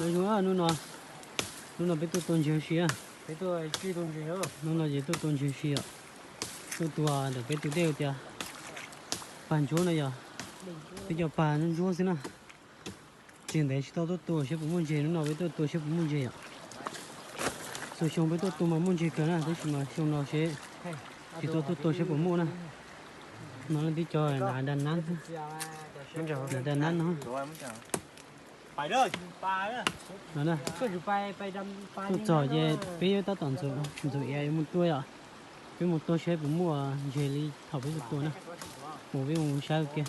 Nyob zoo, hnub no, hnub no peb tuaj tua ntses si. Hnub no ces tuaj tua ntses si os. Tuaj tua ntawm peb tus dej tias Pag Ntsuab no yog, peb cov Pag Ntsuab xwb na. Tsis ntev tsis tau tuaj tua seb puas muaj ntses, hnub no peb tuaj tua seb puas muaj ntses yom. Txhua xyoo peb tuaj tua mas muaj ntses kawg na, tab sis mas xyoo no seb tsis tau tuaj tua seb puas muaj na. No leej twb cov nab, nab, nab no. Tuaj txog ces peb yuav tab tom ntxuav iav yuav mus tua yom. Peb mus tua seb puas muaj ntses li thaum peb tuaj tua na. Mus peb mus saib kiag.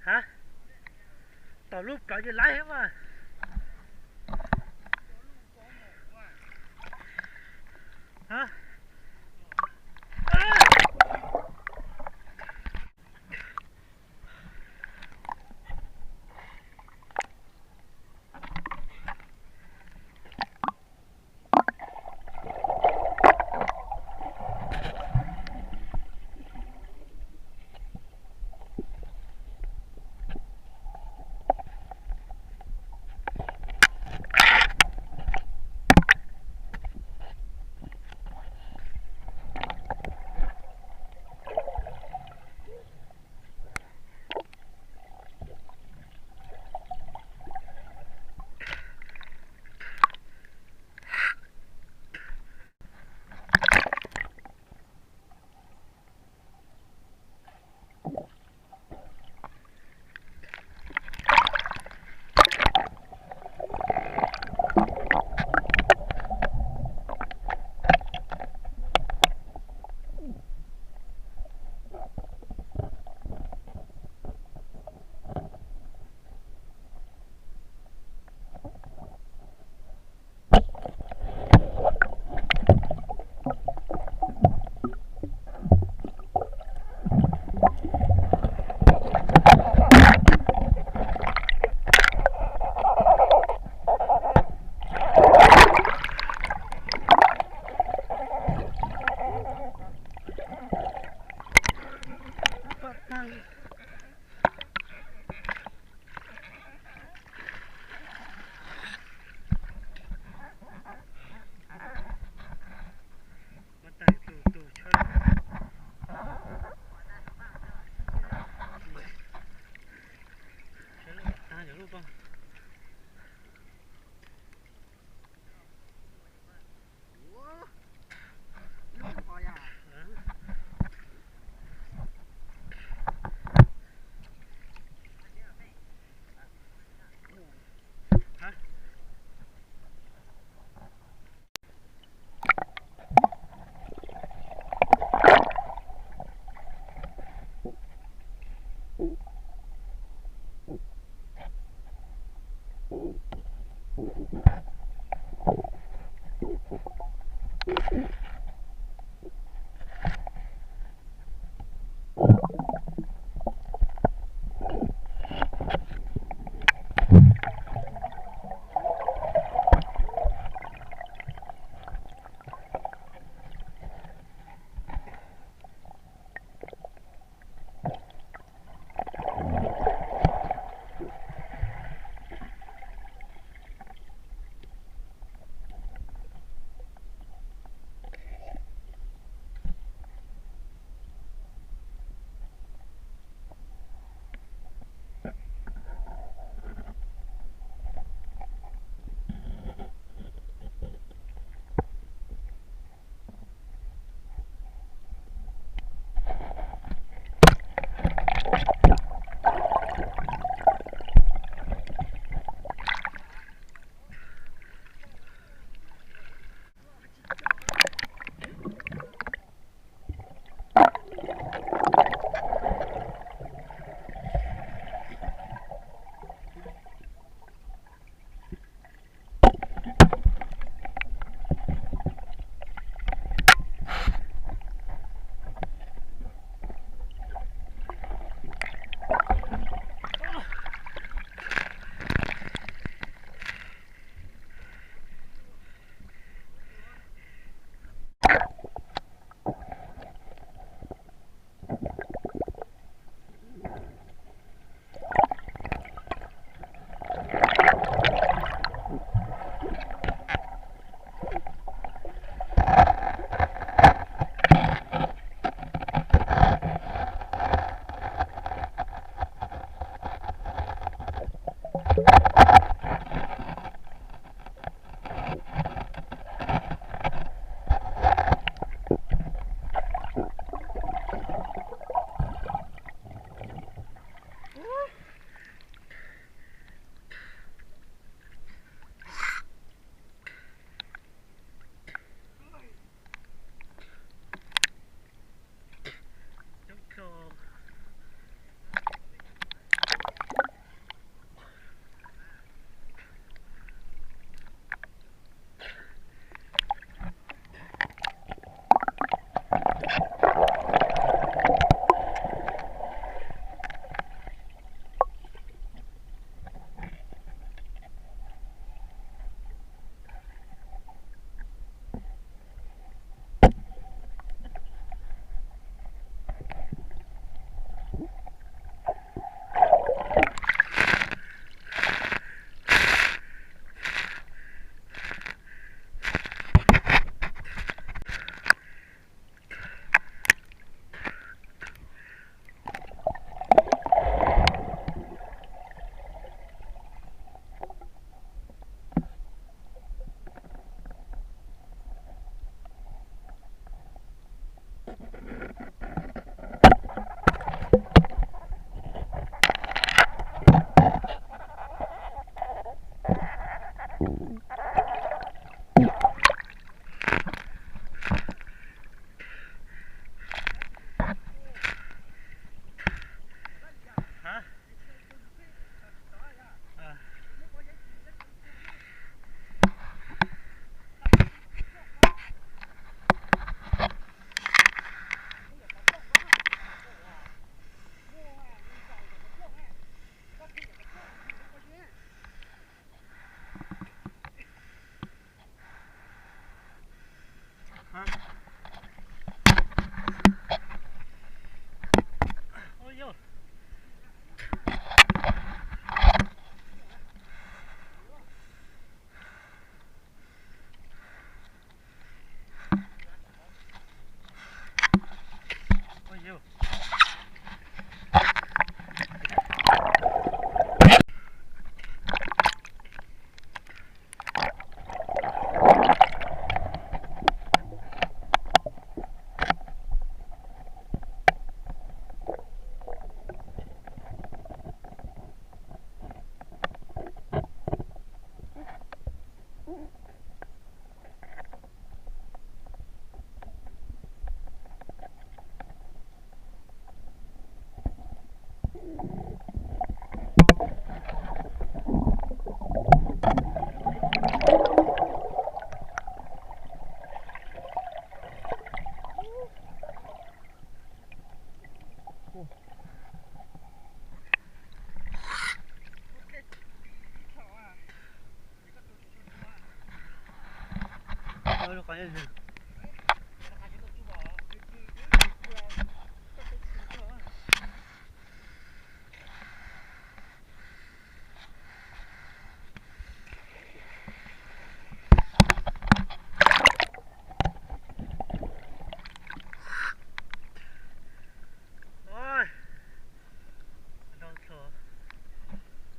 Ha, tom lub plawv ces laib thiab mas. Ha.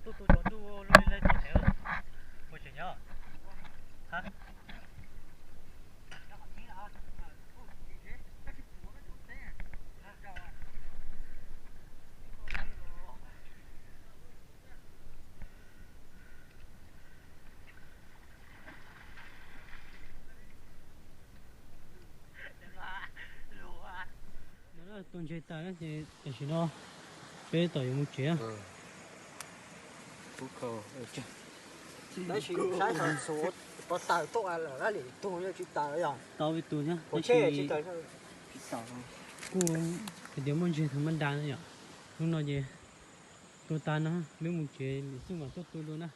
Tuj tu cov ntuj lub li lej tuaj heev, puas tseem nyob? Ha? No tua ntses tas ces tam sim no peb tom yuav mus tsev. Tab sis saib xov xwm tau tawm tuaj lawm, lab lim tug yeej tsis tawm yog. Tau ib tug thiab, tab sis kuj hais tias muaj ntses thaum mab da na yom. Hnub no ces tua tas no, peb mus tsev, lim xwb mam tuaj tua dua na.